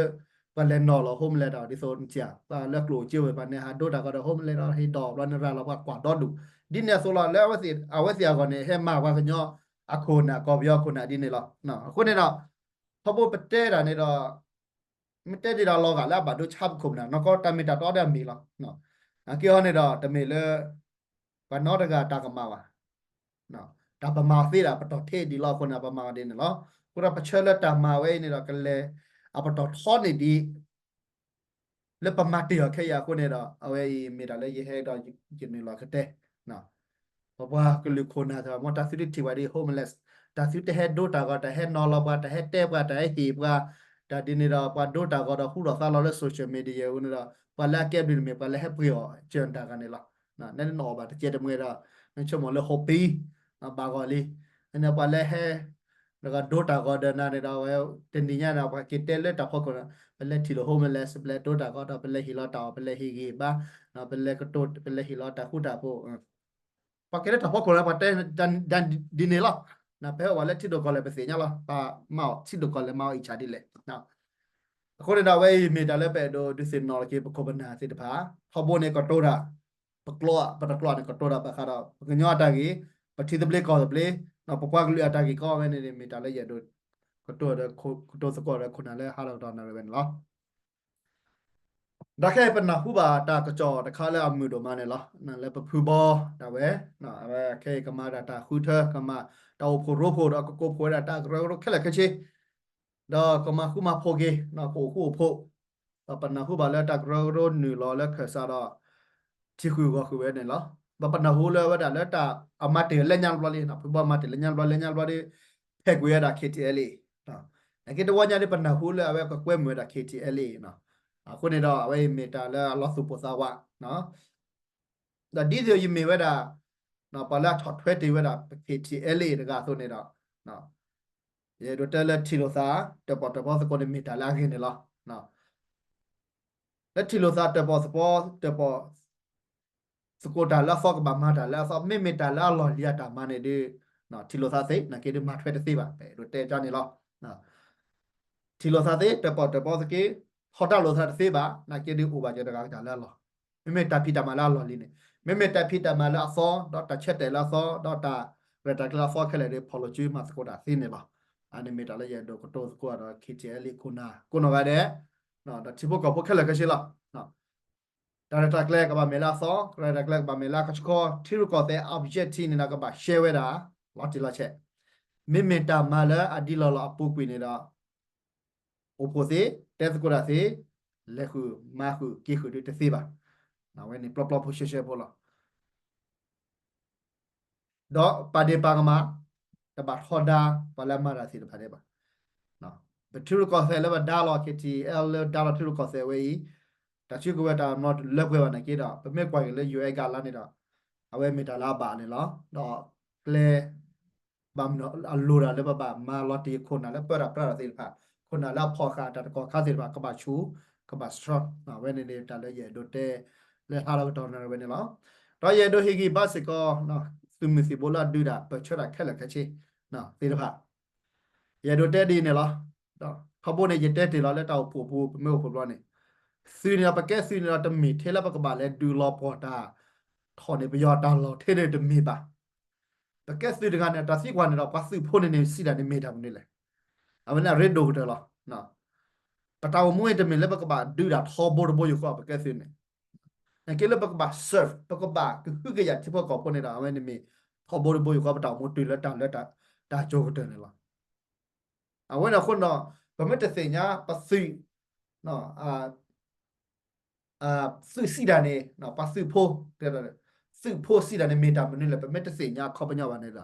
ပှၤလဲၤနီၤလီၤ homeless ဒီး ဒ်သိးနထံၣ် လၢကျိၣ်စ့ဝဲ ပှၤန့ၣ်ဟးဒိတၢ်ဂီၤဒီး homeless ဒီးဟ့ၣ်ဒီးဘျီန့ၣ် ရၤလီၤပှၤကွၢ်ဒီဒူၣ် ဒ်န့ၣ်အသိးလီၤ. လၢအဝဲသ့ၣ်အဂီၢ်န့ၣ် ဟဲမၤပှၤကညီအခိၣ်နၢ် ကီၢ်ပယီၤအခိၣ်နၢ်ဒ်န့ၣ်လီၤ. အဃိန့ၣ်ဒီး ထီဘိပတဲတၢ်န့ၣ်ဒီး မ့ၢ်တဲဒ်ဒီးလီၤဂာ်လၢအဘၣ်ဒိဆါပခိၣ်ပနၢ် နီၢ်ကီၢ်တၢ်မ့ၢ်တၢ်တီဒီးအမ့ၢ်လီၤ. အက့ၢ်အီၤန့ၣ်ဒီး တမ့ၢ်လၢ ပှၤနီတဂၤတၢ်ကမၣ်ဘၣ်. တၢ်ပမၤသ့ဒၣ် ပတီၢ်ထဲဒံးလီၤအဃိန့ၣ် ပမၤဒ်န့ၣ်လီၤ. အဃိဒီးပဆၢလၢတၢ်မၤဝဲအံၤန့ၣ်ဒီး ကလဲၤအပတီၢ်ထီန့ၢ်ဒံး လၢပမၤတ့ၢ်အီၤခဲအံၤအဃိန့ၣ်ဒီး အဝဲအံၤမ့ၢ်တၢ်လၢယဟဲဒီးယနုာ်လီၤကတဲ ပပှၤကလုာ်ခိၣ်နၢ်သ့ၣ်တဖၣ် မ်တၢ်သုတထံၣ်ပှၤဒ် homeless, တၢ်သုတဟဲဒိတၢ်ဂီၤ တၢ်ဟဲနီၤလီၤပှၤ တၢ်ဟဲတဲပှၤ တၢ်ဟဲဟ့ၣ်ပှၤ, တၢ်ဒ်န့ၣ်ဒီး ပှၤဒိတၢ်ဂီၤဒီးဟူထီၣ်သါလီၤလၢ social media အူန့ၣ်ဒီး ပှၤလၢအကဲဘျုးန့ၣ်မ့ၢ် ပှၤလၢဟဲပှ့ၤအီၤစၢၤတၢ်ဂၤန့ၣ်လီၤ. နနအီၣ်ဘၣ်တကဲတမှဲဒီး နဆိကမိၣ်လၢဟိပံ ဘၣ်ဂီၢ်လံ. နပှၤလၢဟဲ နကဒိတၢ်ဂီၤဒီးနၤန့ၣ်ဒီး အဝဲတနံၤညါန့ၣ် ပှၤက့ၤတဲလၢတၢ်ဖီခိၣ်န့ၣ် ပလဲၤထံၣ်လိာ် homeless ပလဲၤဒိတၢ်ဂီၤဒီး ပလဲၤဟ့ၣ်လီၤတၢ်အီၣ် ပလဲၤဟ့ၣ်ဂံၢ်ဘါ ပလဲၤကတိၤ ပလဲၤဟ့ၣ်လီၤတၢ်ဃူတၢ်ဖိး ပှၤက့ၤလၢတၢ်ဖီခိၣ်န့ၣ် ပှၤတဲဒ်န့ၣ်လီၤ. ပဟဲအိၣ်ဘၣ်လၢထံဒိၣ်ကီၢ်လဲၢ်ပသ့ၣ်ညါလီၤ. ပမၤအီၣ်ထံဒိၣ်ကီၢ်လဲၢ်မၤအီၣ်အံၣ်ဆၣ်ဒ်လဲၣ်. အဃိန့ၣ်ဒီး အဝဲအံၤမ့ၢ်တၢ်လၢပအဲၣ်ဒိးဒုးသ့ၣ်နီၣ်လီၤက့ၤ ပခိၣ်ပနၢ်သ့ၣ်တဖၣ် ထီဘိန့ၣ် ကတိၤတၢ် ပကျိာ် ပတကျိာ်န့ၣ် ကတိၤတၢ်ဘၣ်ဃးဒီး ပကညီအတၢ်ဂ့ၢ် ပထံသဘျ့ကီၢ်သဘျ့ ပပှၤကလုာ်အတၢ်ဂ့ၢ်ကီဝဲန့ၣ် မ့ၢ်တၢ်လၢယအဲၣ်ဒိး ကတိၤဒီး ကတိၤသကိးဒီးခိၣ်နၢ်လၢဟးထီၣ်ကတီၢ်နၣ်ရံၣ်ဝဲန့ၣ်လီၤ. ဒီးခဲအံၤပနၢ်ဟူဘၣ်တၢ်ကစီၣ်တခါလၢအမုာ်ဒိၣ်မးန့ၣ်လီၤ. လၢပဖုဘီဒၣ်ဝဲ အဝဲခဲအံၤကမၤဒၣ်တၢ်ဃုထၢ ကမၤတၢ်အိၣ်ဖှိၣ်ရိဖှိၣ်ဒီးကကိးဖှိၣ်ဝဲဒၣ်တၢ်ကရၢကရိခဲလၢာ်ခဲဆ့ ဒီးကမၤဃူမၤဖိးက့ၤ ကအိၣ်ဃူအိၣ်ဖိး ဒီးပနၢ်ဟူဘၣ်လၢတၢ်ကရၢကရိနုာ်လီၤလၢခၢၣ်စးဒီး ထံဃုာ်ဂီၢ်ဃုာ်ဝဲန့ၣ်လီၤ. ဒီးပနၢ်ဟူလၢအဝဲဒၣ်လၢတၢ်အမၤတ့ၢ်လၢညါတဘျီလံ ဖုဘီမၤတ့ၢ်လၢညါတဘျီ လၢညါတဘျီဒီး ဖဲးကွံာ်ဝဲဒၣ် K T L A နာ်က့တဝီညါဒီး ပနၢ်ဟူလၢအဝဲကကွဲမုာ်ဝဲဒၣ် K T L A အဃိန့ၣ်ဒီး အဝဲအံၤမ့ၢ်တၢ်လၢအလီၤသူၣ်ပိၢ်သးဝး ဒီးဒ်သိးယမ့ၢ်ဝဲဒၣ် ပှၤလၢအဆီၣ်ထွဲတ့ၢ်ဝဲဒၣ် K T L A တဂၤအသိးန့ၣ်ဒီး ယအဲၣ်ဒိးတဲလၢထံၣ်လိာ်သး တၢၣ်ပီၣ်တၢၣ်ပီသကိးန့ၣ်မ့ၢ်တၢ်လၢအဂ့ၤန့ၣ်လီၤ. လၢထံၣ်လိာ်သးတၢၣ်ပီၣ်သကိး တၢၣ်ပီၣ် သကိးတၢ်လၢအသီကဘၣ်မၤတၢ်လၢအသီ မ့မ့ၢ်တၢ်လၢအလီၢ်လံၤအတၢ်မၤန့ၣ်ဒီး ထံၣ်လိာ်သးသ့ နာ်က့ဒီးမၤထွဲတသ့ဘၣ် ပအဲၣ်ဒိးတဲကန့ၣ်လီၤ. ထံၣ်လိာ်သးသ့ တၢၣ်ပီၣ်တၢၣ်ပီသကိး ထီဒါလိာ်သးတသ့ဘၣ် နာ်က့ဒီးအိၣ်ဘၣ်က့ၤတဂၤကတၢၢ်လၢအလီၢ် မ့မ့ၢ်တၢ်ဖံးတၢ်မၤလၢအလီၢ်လံၤန့ၣ် မ့မ့ၢ်တၢ်ဖံးတၢ်မၤလၢအသီ ဒီးတၢ်ဆၢတဲာ်လၢအသီ ဒီးတၢ်ရဲၣ်တၢ်ကျဲၤလၢအသီခဲလၢာ်ဒီး ဖီၣ်လိာ်စုမၤသကိးတၢ်သ့န့ၣ်လီၤ. အန့ၣ်မ့ၢ်တၢ်လၢယအဲၣ်ဒိးကတိၤသကိးဒီး K T L A ခိၣ်နၢ် ကိးနီၢ်ဂၤဒဲး ဒီးထံဖိကီၢ်ဖိခဲလၢာ်ခဲဆ့လီၤ. တၢ်ရဲၣ်တၢ်ကျဲၤကဘၣ်မ့ၢ်လၢအသီ တၢ်ရဲၣ်တၢ်ကျဲၤကဘၣ်မ့ၢ်လၢအကဆှီ ထံရူၢ်ကီၢ်သဲး objective န့ၣ်ဒီးကဘၣ်ရှဲဝဲဒၣ် လီၤတံၢ်လီၤဆဲး မ့မ့ၢ်တၢ်မၤလၢအဒံးလီၢ်လီၤအပူၤကွံာ်န့ၣ်ဒီး အိၣ်ဖှိၣ်သ့ တဲသကိးတၢ်သ့ လဲၤဃုာ်မၤဃုာ်က့ၤဃုာ်ဒီးတသ့ဘၣ်. အဝဲန့ၣ်ပျီပျီဖိရှဲရှဲဖိလီၤ. ဒီးပာ်ဒ့ၣ်ပာ်ကမၣ် တဘၣ်ထီဒါ ပှၤလၢအမၤတၢ်သ့ၣ်တဖၣ်န့ၣ်ဘၣ်. ပထံရူၢ်ကီၢ်သဲးလၢပဒါလီၤ K T L လၢဒါလီၤထံရူၢ်ကီၢ်သဲးဝဲအံၤ တၢ်စုကဝဲၤတၢ်မၤလၢပှဲၤဘၣ်နာ်က့ဒီး ပမ့ၢ်ကွၢ်က့ၤလၢ U N ကလါန့ၣ်ဒီး အဝဲမ့ၢ်တၢ်လၢအဘၣ်န့ၣ်လီၤ. ဒီးကျဲ ဘၣ်မနုၤအလိၣ်ဒၣ်လၢပဘၣ်မၤလီၤတံၢ်ခိၣ်နၢ်လၢပၢတၢ်ပြးတၢ်သ့ၣ်တဖၣ် ခိၣ်နၢ်လၢအဖီၣ်ဃာ်တၢ်တကီၢ်ခါသ့ၣ်တဖၣ် ကဘၣ်ဆူၣ် ကဘၣ် strong အဝဲန့ၣ်န့ၣ် တၢ်လၢယအဲၣ်ဒိးတဲ လၢဟါလီၤကတီၢ်နၣ်ရံၣ်ဝဲန့ၣ်လီၤ. ဒီးယအဲၣ်ဒိးဟ့ၣ်ဂံၢ်ဘါစ့ၢ်ကီး သုးမုၢ်သံၣ်ဘိလၢအဒုးတၢ်ပၢၢ်ဆၢတၢ်ခဲလၢာ်ခဲဆ့ သ့ၣ်တဖၣ် ယအဲၣ်ဒိးတဲဒ်အံၤန့ၣ်လီၤ. ဒီးထီဘိန့ၣ် ယတဲတ့ၢ်လီၤလၢတၢ်အိၣ်ဖှိၣ်အပူၤ ပမ့ၢ်အိၣ်ဖှိၣ်ဘျီန့ၣ် သုးန့ၣ်ဒီး ပကဲသုးန့ၣ်ဒီး တမ့ၢ်ထဲလၢပကဘၣ်လဲၤဒုးလီၤပှီၢ်တၢ် ထီၣ်န့ၢ်ပယီၤတၢ်လီၢ်ထဲန့ၣ်တမ့ၢ်ဘၣ်. ပကဲသုးတဂၤန့ၣ် တၢ်သံကွၢ်န့ၣ်ဒီး ပှၤသုးဖိန့ၣ်န့ၣ် စံးတၢ်န့ၣ်မ့ၢ်တၢ်မနုၤလဲၣ်. အဝဲန့ၣ်အရ့ဒိၣ်ကတၢၢ်လီၤ. ပတၢ်အိၣ်မူန့ၣ်တမ့ၢ်လၢပကဘၣ်ဒုးတၢ်ထီဘိတဘိယူၢ်ဃီ ပကဲသုးန့ၣ် နာ်က့လၢပကဘၣ် serve ပကဘၣ်ကဟုကယာ်ထံဖိကီၢ်ဖိန့ၣ်ဒီး အဝဲန့ၣ်မ့ၢ်ထီဘိတဘိယူၢ်ဃီ ပတၢ်အိၣ်မူတုၤလၢတၢ်လၢတၢ်ကၠိကတၢၢ်န့ၣ်လီၤ. အဝဲန့ၣ်အဃိဒီး ပမ့ၢ်တသ့ၣ်ညါပသုး သုးစံးတၢ်န့ၣ် ပှၤသုးဖိ သုးဖိစံးတၢ်န့ၣ် မ့ၢ်တၢ်မနုၤလဲၣ် ပမ့ၢ်တသ့ၣ်ညါအခီပညီဘၣ်န့ၣ်ဒီး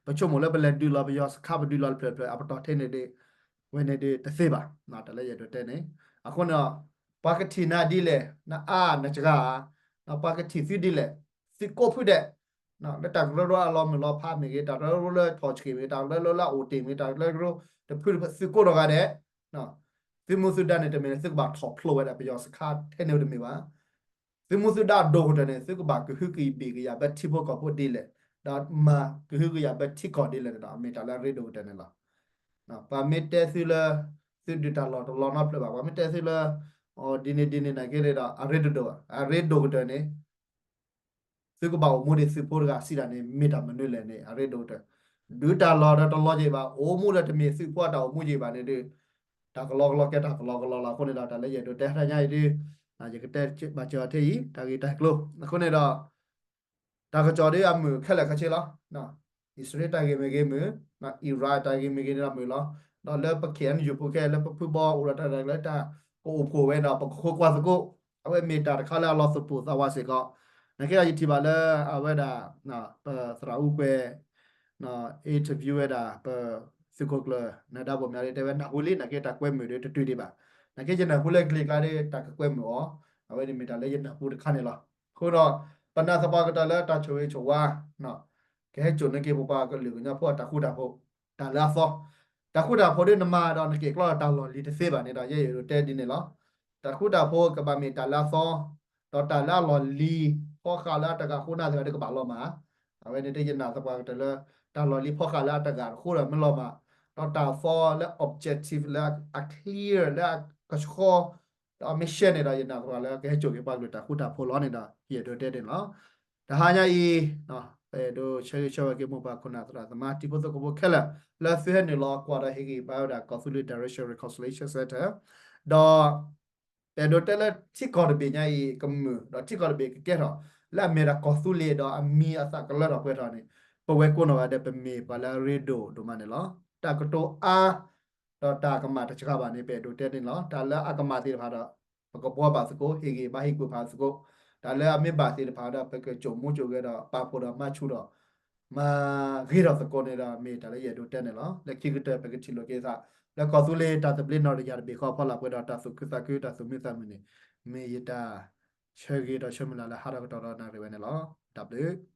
ပဆိကမိၣ်လၢပလဲၤဒုးလီၤပယီၤစခါ ပဒုးလီၤတဖျၢၣ်ဖျၢၣ် အပတီၢ်ထဲန့ၣ်ဒီး ဝဲန့ၣ်ဒုးတသ့ဘၣ်, တၢ်လၢယအဲၣ်ဒိးတဲန့ၣ်. အဃိန့ၣ်ဒီး ပှၤကထံၣ်နၤဒ်လဲၣ်, နအါနစှၤဧါ, ပှၤကထံၣ်သုဒ်လဲၣ်, သုကိးဖုဒဲး, လၢတၢ်ကရၢကရိအလီၤမုၢ်လီၤဖးမ့ၢ်ဂ့ၤ, တၢ်ကရၢကရိလၢထီၣ်ဆှံမ့ၢ်ဂ့ၤ, တၢ်ကရၢကရိလၢအအိၣ်တ့ၢ်မ့ၢ်ဂ့ၤ, တၢ်ကရၢကရိတဖုတဖု သုကိးနီၢ်ဂၤဒဲး, သုမူသုဒါန့ၣ်တမ့ၢ်လၢ သုကဘၣ်ထီၣ်ဖျိဝဲဒၣ် ပယီၤစခါထဲန့ၣ်တမ့ၢ်ဘၣ်. သုမူသုဒါအဒိၣ်ကတၢၢ်န့ၣ် သုကဘၣ်ကဟုကယာ်ဘၣ်ထံဖိကီၢ်ဖိဒ်လဲၣ်, ဒီးမၤကဟုကယာ်ဘၣ်ထံကီၢ်ဒ်လဲၣ်န့ၣ်ဒီး အမ့ၢ်တၢ်လၢအရ့ဒိၣ်ကတၢၢ်န့ၣ်လီၤ. ပှၤမ့ၢ်တဲသုလၢ သုဒုးတၢ်လီၢ်တလီၤနီတဖျၢၣ်ဘၣ်, ပှၤမ့ၢ်တဲသုလၢ ဒ်န့ၣ်ဒ်န့ၣ်နာ်က့ဒီး အရ့ဒိၣ်ဒိၣ်ဘၣ်, အရ့ဒိၣ်ကတၢၢ်န့ၣ် သုကဘၣ်အိၣ်မူဒ်သုးဖိတဂၤစံးတၢ်န့ၣ် မ့ၢ်တၢ်မနုၤလဲၣ်န့ၣ် အရ့ဒိၣ်ကတၢၢ်. ဒုးတၢ်လီၢ်ဒီးတလီၤက့ၤဘၣ်, အိၣ်မူဒီးတမ့ၢ်သုးဖိအတၢ်အိၣ်မူက့ၤဘၣ်န့ၣ်ဒီး တၢ်ကလီကလီကဲတၢ်ကလီကလီလီၤ. အဃိန့ၣ်ဒီး တၢ်လၢယအဲၣ်ဒိးတဲတၢ်ညါအံၤဒုး ယကတဲဘၣ်စၢၤအီၤထဲအံၤ တၢ်ဂ့ၢ်တၢ်ကျိၤ. အဃိန့ၣ်ဒီး တၢ်ကစီၣ်ဒ်အမုာ်ခဲလၢာ်ခဲဆ့လီၤ. အံၣ်စရ့လးတၢ်ဂ့ၢ်မ့ၢ်ဂ့ၤမုာ်, အံရၣ်တၢ်ဂ့ၢ်မ့ၢ်ဂ့ၤန့ၣ်ဒီးမုာ်လီၤ. ဒီးလၢပ ခ့ၣ်အဲၣ်ယူၣ် ဖိခဲလၢာ် လၢပဖုဘီအိၣ်ဒီးတၢ်လၢတၢ်ကအိၣ်ဖှိၣ်ဝဲဒီး ပကဃိကွၢ်သကိး, အဝဲမ့ၢ်တၢ်တခါလၢအလီၤသူၣ်ပိၢ်သးဝးစ့ၢ်ကီး. နာ်က့ဒီးယထံၣ်ဘၣ်လၢအဝဲဒၣ် ပသရၣ်အူကွဲၤ interview ဝဲဒၣ် ပသုးခိၣ်ကျၢၢ် နၢၤဒါ ဘိၣ်မၠးဒီး တဲဝဲနၢ်ဟူလံ နာ်က့တၢ်ကွဲမုာ်ဒီးတတုၤဒံးဘၣ်. နာ်က့ယနၢ်ဟူလၢကျဲၤကျါဒီး တၢ်ကကွဲမုာ်အီၤ, အဝဲန့ၣ်မ့ၢ်တၢ်လၢယနၢ်ဟူတခါန့ၣ်လီၤ. အဃိဒီး ပနာ်သပှၢ်ကတၢၢ်လၢတၢ်ဆိၣ်ဂ့ၤဆိၣ်ဝါ ကဟဲစိာ်န့ၢ်က့ၤပပှၤကလုာ်ကညီဖိအတၢ်ဃူတၢ်ဖိး, တၢ်လၢအသီ, တၢ်ဃူတၢ်ဖိးဒ်နမၤဒီးနက့ၤကျီဒီးတၢ်လီၢ်လံၤတသ့ဘၣ်န့ၣ်ဒီး ယအဲၣ်ဒိးတဲဒ်န့ၣ်လီၤ. တၢ်ဃူတၢ်ဖိးကဘၣ်မ့ၢ်တၢ်လၢအသီ, ဒီးတၢ်လၢအလီၢ်လံၤ ဖီဃာ်လၢအတဂၤအဃိန့ၣ်သ့ၣ်ဒီးကဘၣ်လီၤမၢ်. အဝဲန့ၣ်ဒ်ယနာ်သပှၢ်ကတၢၢ်လၢ တၢ်လီၢ်လံၤဖီဃာ်လၢအတဂၤအဃိဒီးမ့ၢ်လီၤမၢ်, ဒီးတၢ်သီလၢ objective လၢအ clear လၢအကဆှီ ဒီးအမ့ၢ်ရှဲန့ၣ်ဒီး ယနာ်သပှၢ်လၢကဟဲစိာ်က့ၤပှၤကလုာ်တၢ်ဃူတၢ်ဖိးလီၤန့ၣ်ဒီး ယအဲၣ်ဒိးတဲန့ၣ်လီၤ. တဟါညါအံၤ ပအဲၣ်ဒိးဆၢဂ့ၤဆၢဝါက့ၤမိၢ်ပၢ်ခိၣ်နၢ်သရၣ်သမါတံၤဖိသကိးဖိခဲလၢာ် လၢသုဟဲနုာ်လီၤကွၢ်ဒီးဟ့ၣ်ဂံၢ်ဘါဝဲဒၣ်ကီၢ်သူလ့ၤ Direction Reconciliation Center ဒီး ပအဲၣ်ဒိးတဲလၢထံကီၢ်တဘ့ၣ်ညါအံၤကမုာ် ဒီးထံကီၢ်တဘ့ၣ်ကကဲထီၣ် လၢအမ့ၢ်ဒၣ်ကီၢ်သူလ့ၤဒီးအမံၤအသးကလၢထီၣ်ပှဲၤထီၣ်န့ၣ် ပဝဲကိးနီၢ်ဂၤဒဲး ပမ့ၢ်ပှၤလၢအရ့ဒိၣ်ဒိၣ်မးန့ၣ်လီၤ. တၢ်ကတိၤအါ ဒီးတၢ်ကမၣ်တစှၤဘၣ်န့ၣ် ပအဲၣ်ဒိးတဲန့ၣ်လီၤ. တၢ်လၢအကမၣ်သ့ၣ်တဖၣ်ဒီး ပကဘှီဘၣ်သကိး ဟ့ၣ်ဂံၢ်ဘါဟ့ၣ်ကွံာ်ဖးသကိး, တၢ်လၢအမ့ၢ်ဘၣ်သ့ၣ်တဖၣ်ဒီး ပကစိာ်မူစိာ်ဂဲၤဒီး ပာ်ဖှိၣ်ဒီးမၤဆူၣ်ဒီး မၤဂ့ၤထီၣ်သကိးန့ၣ်ဒီး မ့ၢ်တၢ်လၢယအဲၣ်ဒိးတဲန့ၣ်လီၤ. လၢခံကတၢၢ် ပကထံၣ်လိာ်က့ၤသး လၢကီၢ်သူလ့ၤတၢ်သဘျ့နီၣ်တယၢ်တဘ့ၣ်ဃီအဖီလာ်ပှဲၤဒီးတၢ်သူၣ်ခုသးခု တၢ်သူၣ်မုာ်သးမုာ်န့ၣ် မ့ၢ်ယတၢ်ဆၢဂ့ၤဒီးဆၢမုၢ်လၢ်လၢဟးထီၣ်ကတီၢ်ဒီးနၣ်ရံၣ်ဝဲန့ၣ်လီၤ. တၢ်ဘျုး